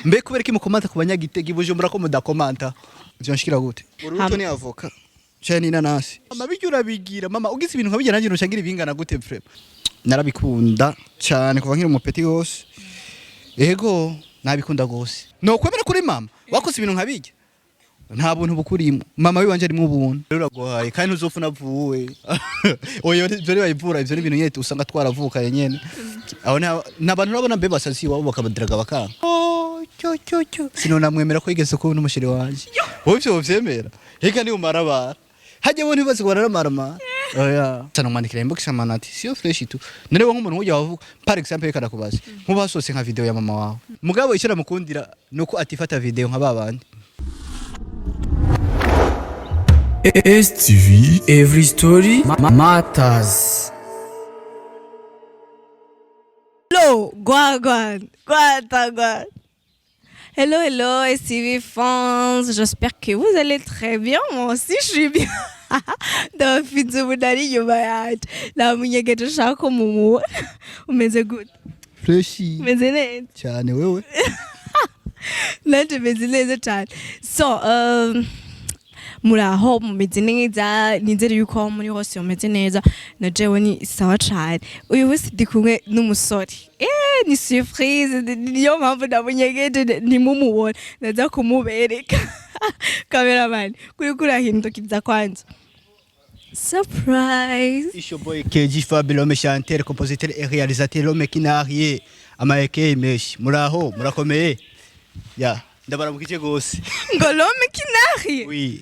Mbe kubera ko mukomanta ku banyagitega i Bujumbura ko mudakomanta? Vyonshikira gute? Urubuto ni avoka canke ni inanasi? Mama, bijya urabigira, mama, ugize ibintu nkabijya nanjye nushangira ibingana gute? Vraiment narabikunda cyane kuva nkiri umupeti gose. Ego, nabikunda gose. No kwemera kuri mama wakoze ibintu nkabijya, nta buntu bukurimo. Mama wiwanje arimo ubuntu. Rero uragohaye kandi ntuzopfa unavuwe. Oya, ivyo ntibayivura. Ivyo ni ibintu nyene usanga twaravukanye nyene. Aho nta bantu urabona mbe basazi iwabo bakabadiraga bakanga. Oh, cyo cyo cyo, sinonamwemera ko yigeze kubona umushiri wanje. Wowe ivyo wovyemera? Reka, ni umarabara hajya bo ntibazi ko bararamaramara. Oya, sana mwandikira inbox amana ati siyo fresh tu. None wowe nk'umuntu ujya wavuga, par exemple, reka ndakubaza, nkuba hasohotse nka video ya mama wawe, mugabo icyo namukundira nuko atifata video nka babandi. STV Every Story Matters. Hello, Guaguan, Guatagua. Hello, hello, STV fans. J'espère que vous allez très bien. Moi aussi, je suis bien. Ndabafite ubu nari inyuma yanjye, namunyegeje ashaka ko mumubona. Umeze gute? Fresh. Umeze neza? Cyane, wewe? Nanjye meze neza cyane. So muraho, mumeze neza? Nizere yuko aho muri hose mumeze neza. Na jewe ni sawa cane. Uyu munsi ndi kumwe n'umusore, ni surprise, niyo mpamvu namunyegeje ntimumubone. Ndaza kumubereka. Cameraman, kuri kurahindukiza kwanza. Surprise. It's your boy KG Fab, l'homme chanteur, compositeur et réalisateur, l'homme qui n'a rien. Amaeke meshi. Muraho, murakomeye. Ya, ndabaramukije gose. Ngo l'homme qui n'a rien? Oui,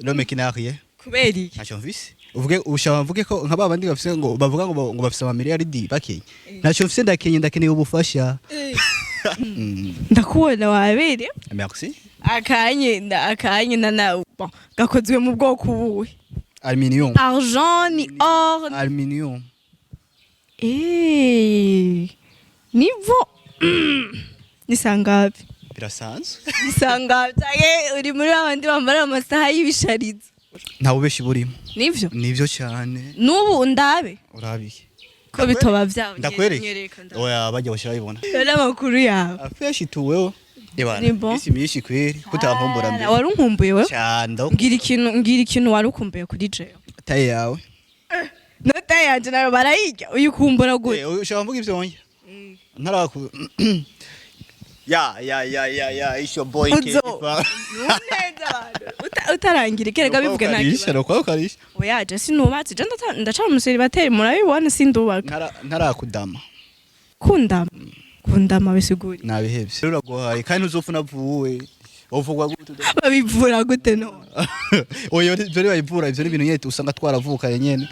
l'homme qui n'a rien. Kubera iki? Ntacyo mfise. Uvuge ushaka mvuge ko nka babandi bafise ngo bavuga ngo bafise ama miliyaridi bakenye. Ntacyo mfise, ndakenye, ndakeneye ubufasha. Ndakubona wabereye. Merci. Akanye na bon, gakozwe mu bwoko ubuhe? Aluminium. Argent ni or? Aluminium. Nivo ni sangapi? Birasanzwe. Ni sangapi? Canke uri muri babandi bambara amasaha y'ibisharizo? Nta bubeshi burimo. Nivyo? Nivyo cyane. N'ubu ndabe? Urabiye. Ko bitoba vyawe. Ndakwereke. Nyereka, ndabe. Oya, bajya bashira babibona. Dore amakuru yawe. Afresh tu wewe. Ebana, Ni bon. isi myinshi kweri, kutankumbura mbere. Wari unkumbuye wewe? Cyane. Mbwira ikintu wari ukumbuye kuri jewe. Taille yawe. Nota yanje nayo barayirya? Uyikumbura gute? Ushaka mvuga ivyo wonye? Ntaraku. Ya ya ya ya ya, it's your boy Uzo. Kefa. Nuneza abantu. Utarangira kereka bivuge nta kibazo. Nta kibazo. Oya, je sinubatse, je ndacari umuseribateri, murabibona, sindubaka. Ntarakudama. Kundama, kundama bisiguri? Nabihevye. Rero uragohaye kandi ntuzopfa unavuwe. Uvugwa gute? Babivura gute none? Oya, ivyo ntibayivura. Ivyo ni ibintu nyene usanga twaravukanye nyene.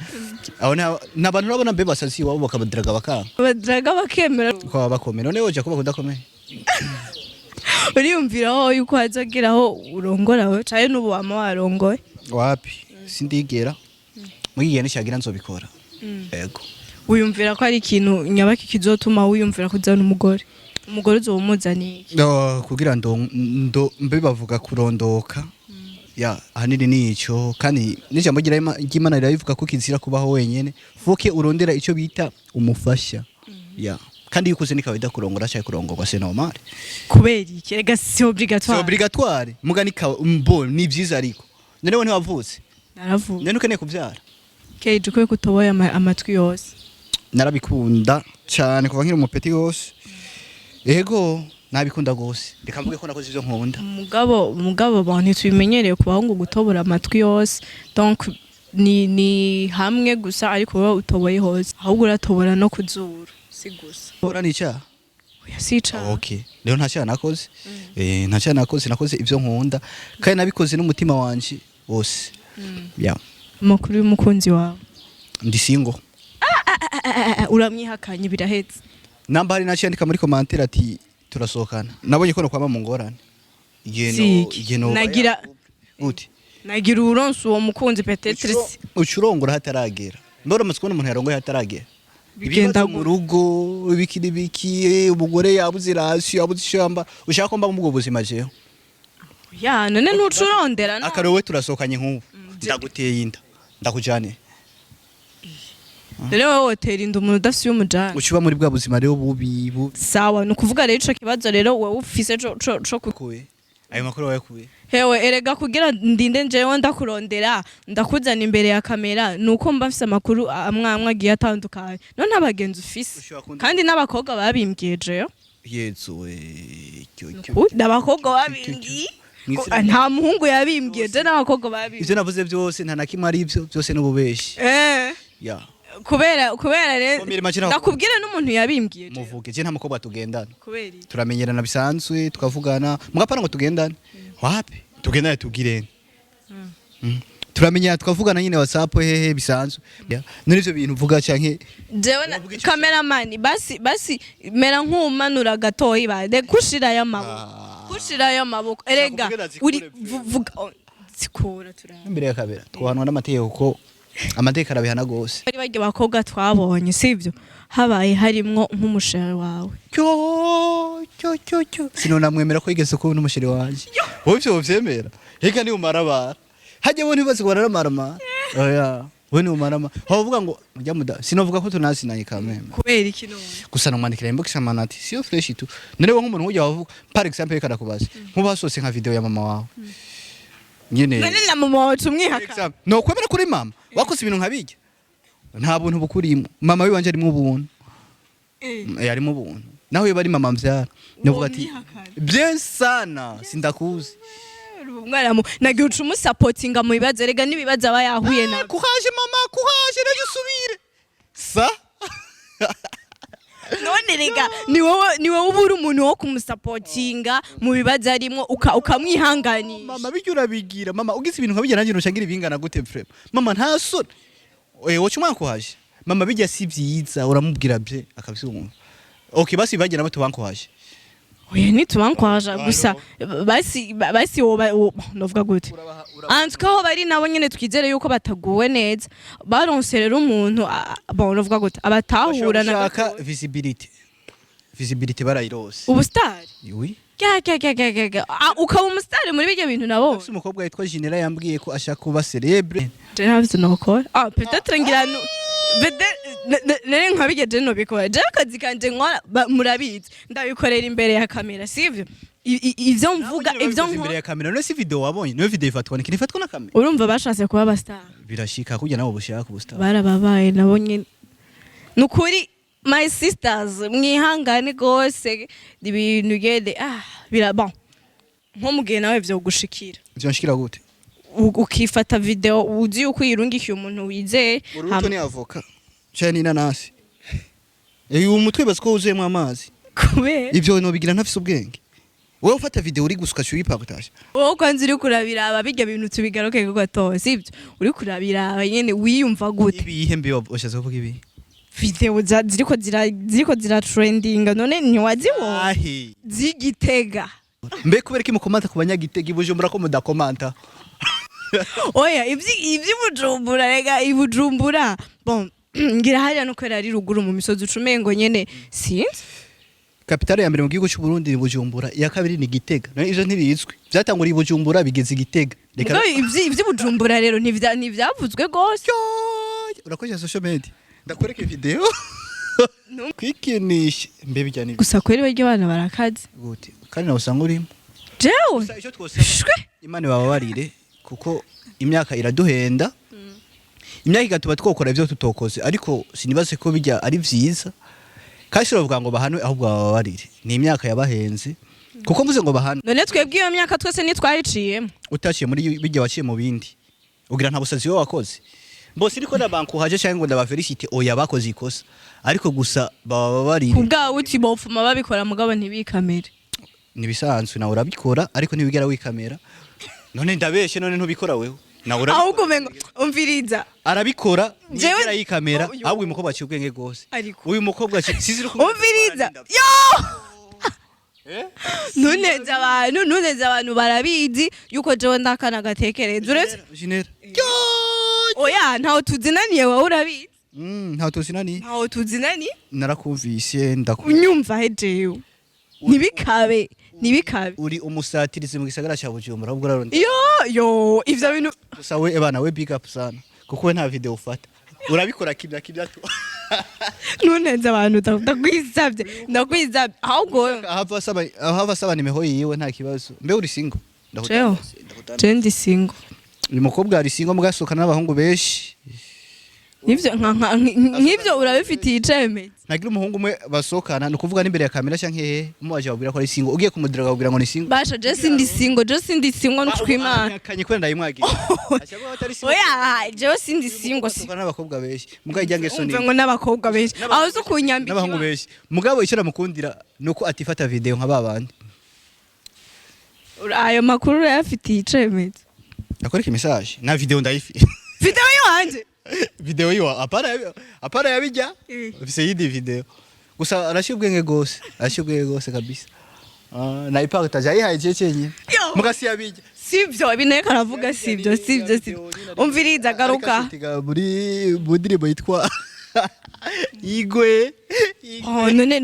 Aho nta bantu urabona mbe basazi iwabo bakabadiraga bakanga. Badiraga bakemera. Ko baba bakomeye. None woja kuba kudakomeye? Uriyumviraho yuko hazogeraho urongora we canke n'ubu wama warongoye? Wapi, sindigera. Muri igihe nishagira nzobikora. Ego. Wiyumvira ko ari ikintu nyabaki kizotuma wiyumvira kuzana umugore? Umugore uzoba umuzaniye iki? No, kugira ndo mbe bavuga kurondoka ya ahanini nico, kandi n'ijambo ry'Imana rirabivuga ko kizira kubaho wenyene, foke urondera ico bita umufasha. Ya, kandi iyo ukuze ni kawaida kurongora cyangwa kurongorwa, c'est normal. Kubera iki? Rega si C'est obligatoire. Obligatoire muga ni mbo ni vyiza, ariko none we ntiwavutse? Naravuga. None ukeneye kuvyara? Keje ukwiye kutoboye amatwi yose. Narabikunda cyane kuva nkiri umupeti gose. Ego, nabikunda gose. Reka mvuge ko nakoze ivyo nkunda. Mugabo abantu ntitubimenyereye ku bahungu gutobora amatwi yose. Donc ni hamwe gusa, ariko wowe utoboye hose, ahubwo uratobora no kuzuru, si gusa. Ora ni icyaha? Oya, si icaha. Okay, rero nta cyaha nakoze. Nta cyaha nakoze, nakoze ivyo nkunda kandi nabikoze n'umutima wanje wose. Ya. Amakuru y'umukunzi wawe? Ndi single. Ah, uramwihakanye, birahetse. Namba hari nacyandika muri commentaire ati turasohokana, nabonye ko nokwama mu ngorane igihe no Siki. igihe no gute. Nagira uronse uwo mukunzi peut-être si Ucurongora hataragera. Mbona umaze kubona umuntu yarongoye hataragera? Bigenda Ibibazo mu rugo, ibiki n'ibiki, umugore yabuze irasiyo, yabuze ishamba. Ushaka ko mba mu ubwo buzima jewe? Ya, none ntucurondera no Akarowe turasohokanye, nk'ubu ndaguteye inda, ndakujane. Rero wowe wotera inda umuntu udafise iyo umujana? Ucuba muri bwa buzima rero bubi bubi. Sawa, ni ukuvuga rero ico kibazo rero wowe ufise co Kuye ayo makuru wayakuye? Hewe, erega kugira ndinde njewe ndakurondera, ndakuzana imbere ya kamera, nuko mba mfise amakuru amwe amwe agiye atandukanye. None nta bagenzi ufise? Ushobora Kandi n'abakobwa babimbwiye jewe. Yezu we, cyo cyo! N'abakobwa babimbwiye. Mw'izina Nta muhungu yabimbwiye, je n'abakobwa babimbwiye. Ivyo navuze byose nta na kimwe ari byo, byose n'ububeshi. Ya. Kubera rero Komera imagine ndakubwire n'umuntu yabimbwiye jewe. Muvuge, je nta mukobwa tugendana. Kubera iki? Turamenyerana bisanzwe, tukavugana, mugapana ngo tugendane wapi, tugendane tubwirene. Turamenyana, tukavugana nyine WhatsApp, hehe, bisanzwe. Ya, none ivyo bintu uvuga canke Jewe na cameraman, basi basi mera nk'umanura gatoyi, bade kushirayo amaboko, kushirayo amaboko erega. Kuvuga zikure Uri vuga, oh, zikura turaba. Imbere ya kamera twahanwa n'amategeko, kuko amategeko arabihana gose. Bari barya bakobwa twabonye, sivyo? Habaye harimwo nk'umusheri wawe? Cyo cyo cyo cyo, sinonamwemera ko yigeze kubona umusheri wanje. Wowe ivyo wovyemera? Reka, ni umarabara hajya bo ntibazi ko bararamarama. Oya, we ni umarama aho uvuga ngo mujya muda, sinovuga ko tunasinanye kameme. Kubera iki none? Gusa namwandikira inbox amanati siyo fresh tu. None wowe nk'umuntu ujya wavuga, par exemple, reka ndakubaza, nkuba hasohotse nka video ya mama wawe nyene. None na mama wawe tumwihaka? Example, no kwemera kuri mama wakoze ibintu nkabijya, nta buntu bukurimo. Mama wiwanje arimo ubuntu. Arimo ubuntu, naho iyo bari mama mvyara novuga ati Womwihakana? Bien sana, sindakuzi. Umwana mu nagiye uca umusapotinga mu bibazo, erega n'ibibazo aba yahuye nabyo. Courage mama, courage, naje usubire sa. None rega ni wowe uba uri umuntu wo kumusapotinga mu bibazo arimwo, ukamwihanganisha. Mama, bijya urabigira mama, ugize ibintu nkabijya nanjye nushangira ibingana gute vraiment? Mama, nta soni. Woca umwankuhaje mama, bijya si vyiza, uramubwira bye akavyumva. Okay, basi bagira nabo tubankuhaje. Oya, ntitubankwaja gusa, basi basi woba novuga gute? En tout cas, aho bari nabo nyene twizere yuko bataguwe neza, baronse rero umuntu bon, novuga gute, abatahura na Bashaka gatoya. visibility, visibility barayirose. Ubu star. Oui. Gya gya gya gya gya gya. Ah, ukaba umustar muri bijya bintu nabo. Ufise umukobwa yitwa Jinera yambwiye ko ashaka kuba célèbre. Je ntabyo nokora. Ah, peut-être ngira no nere nka bijya je nobikora. Je akazi kanje nkora, murabizi, ndabikorera imbere ya kamera, sivyo? Ivyo mvuga, ivyo imbere nkora. ya kamera. None si video wabonye? Niyo video ifatwa ni ifatwa na kamera. Urumva bashatse kuba aba star. Birashika kujya nabo bushaka ubu star. Barababaye nabo nyene. Nukuri my sisters, mwihangane gose, ibintu gede ah bira bon, nko mugihe nawe vyo gushikira. Ivyo nshikira gute? Ukifata video uzi yuko uyirungikiye umuntu wizeye. Urubuto ni avoka cyane ni inanasi. Uyu mutwe bazi ko wuzuyemo amazi. Kubera? Ivyo nobigira ntafise ubwenge? Wowe ufata video uri gusuka uyipartage. Wowe kwanza uri kurabiraba bijya bintu, tubigaruke ko gatoya, sibyo? Uri kurabiraba nyene wiyumva gute? Ibihe mbi washatse kuvuga ibi? Video ziriko zira trendinga, none ntiwazibonye? Ahi. Z'igitega. Mbe kubera ko mukomanta ku banyagitega, i Bujumbura ko mudakomanta? Oya, iby'ibujumbura, rega ibujumbura, bon, ngira hariya nuko yari ruguru mu misozi, ucumengo nyene sinzi. Kapitale ya mbere mu gihugu cy'u Burundi ni Bujumbura, iya kabiri ni Gitega. None ivyo ntibizwi? Byatanguriye i Bujumbura bigeze i Gitega, reka. Mugabo ivy'ibujumbura rero ntivyavuzwe gose. Urakoresha social media, ndakwereka video kwikinisha. Mbe bijya ni Gusa kweri barya abana barakaze. Gute kandi nawe usanga urimo? Jewe? Gusa icyo twosaba, Shwe! Imana ibababarire, kuko imyaka iraduhenda, imyaka igatuma twokora ibyo tutokoze, ariko sinibaze ko bijya ari vyiza. Kandi sinavuga ngo bahanwe, ahubwo bababarire, ni imyaka yabahenze, kuko mvuze ngo bahanwe. None twebwe iyo myaka twese ntitwayiciyemo? Utaciye muri bijya, waciye mu bindi, ugira nta busazi wowe wakoze. Mbose iriko ndabankuhaje cyangwa ngo ndabafelicite, oya, bakoze ikosa, ariko gusa bababarire. Ku bwawe uti bopfuma babikora mugabo ntibikamere. Nibisanzwe, nawe urabikora ariko ntibigera wikamera. None ndabeshe? None ntubikora wewe? Nawe urabikora. Ahubwo umengo umviriza. Arabikora. Jewe ntiyigera yikamera. Oh, yo. Ahubwo uyu mukobwa aciye ubwenge rwose. Ariko uyu mukobwa sinzi uko umviriza, yo, ntuneze abantu, ntuneze abantu, barabizi yuko jewe ndakana gatekereza uretse Jinera. Oya, ntawe tuzinaniye, wowe urabizi. Ntawe tuzinaniye. Ntawe tuzinaniye. Narakumvise, ndaku Unyumva he? Jewe ntibikabe, ntibikabe. Uri umusatirizi mu gisagara cya Bujumbura, ahubwo uraronda. Yo yo, ivyo bintu. Gusa we ebana, we big up sana, kuko we nta video ufata. Urabikora kimya kimya tu. Ntunenze abantu, ndakwisabye, ndakwisabye ahubwo. Ahava asaba nimero yiwe, nta kibazo. Mbe uri single? Jewe? Je ndi single. Uyu mukobwa ari single, mugasohokana n'abahungu benshi. Nivyo, nk'ivyo urabifitiye icemezi? Ntagira umuhungu umwe basohokana, ni ukuvuga n'imbere ya kamera canke hehe, umubaje babwira ko ari single, ugiye kumudira akakubwira ngo ni single. Basha, je sindi single, je sindi single n'ukwimana. Kanye kwenda ndayimwagira. Acavuga ko atari single. Oya, jewe sindi single Basohokana n'abakobwa benshi, mugabo ijya ngeso ni Umve ngo n'abakobwa benshi, aho zo kunyambika. N'abahungu benshi, mugabo icyo namukundira nuko atifata video nka babandi. Ayo makuru urayafitiye icemezi? Akoreka message na video ndayifi. Video yiwanje? Video yiwa, apana yabijya. Ufise yindi video gusa. Arashyira ubwenge gose, arashyira ubwenge gose kabisa. Ah, nayipartage ayihaye je cyenye. Yo. Mugasi yabijya. Sivyo, ibintu aravuga sivyo, sivyo, sivyo. Umviriza, garuka. Ariko muri mu ndirimbo yitwa Igwe. Oh, none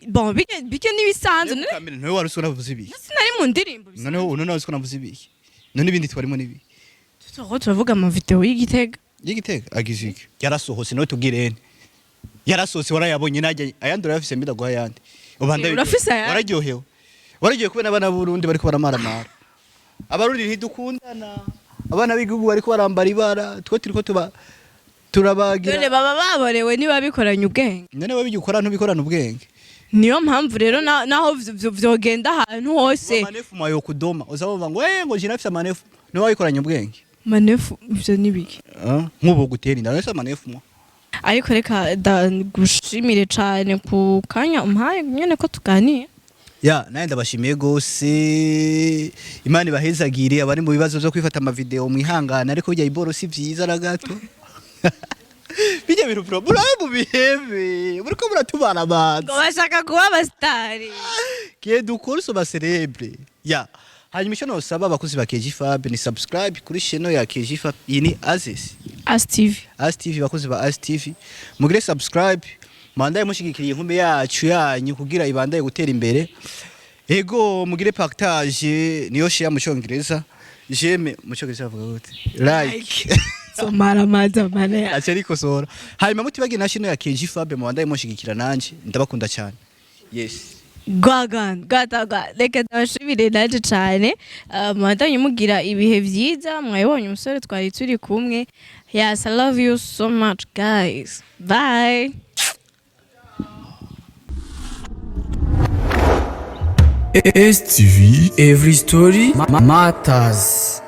bon, bike nibisanzwe none. Kamera ntowe wari usiko navuze ibiki? Sinari mu ndirimbo. Noneho ubu none usiko navuze ibiki? None ibindi twarimo nibi? Turiko turavuga ama video y'Igitega. Y'Igitega agize iki? Yarasohotse nawe, tubwire ene yarasohotse, warayabonye najya ayandi urayafise, mbi ndaguha ayandi. Ubanda. Eh, urafise ayandi? Wararyohewe, wararyohewe kubera abana b'Uburundi bariko baramaramara. Abarundi ntidukundana, abana b'igihugu bariko barambara ibara, twe turiko tuba turabagira. None baba baborewe niba bikoranye ubwenge. None wowe ibyo ukora ntubikorana ubwenge? Niyo mpamvu rero naho vyogenda ahantu hose. Amanefu mayo kudoma uzabumva ngo eh, ngo jina afise amanefu, niwe wabikoranye ubwenge. Manefu ivyo nibiki? Ah, nk'ubu gutera inda nese amanefu mwa. Ariko reka ndagushimire cane ku kanya umpaye nyene ko tuganiye. Ya, nawe ndabashimiye gose, Imana ibahezagire. Abari mu bibazo byo kwifata amavideo mwihangane, ariko bijya iboro si vyiza na gato. Bijya bintu bro, murabe mu bihebe muriko muratubara Ngo abantu. bashaka kuba abasitari. Que dukora so ba célèbre ya. Hanyuma icyo nosaba abakozi ba KG Fab ni subscribe kuri chaîne ya KG Fab. Iyi ni Aziz. As TV. As TV. Bakozi ba As TV, mugire subscribe, mandaye mushigikiriye inkumi yacu yanyu kugira ibandaye gutera imbere. Ego, mugire partage, niyo share mu Cyongereza, j'aime mu Cyongereza bavuga gute? Like. Somara amazi amana ya. Aca arikosora. Hanyuma mutibagiye na chaîne ya KG Fab, mubandaye mushigikira. Nanje ndabakunda cyane, yes. Gwagan gwatagwa, reka ndabashimire naje cane. Mubandanye mugira ibihe vyiza. Mwabibonye umusore twari turi kumwe. Yes, I love you so much, guys. Bye. STV Every Story Matters.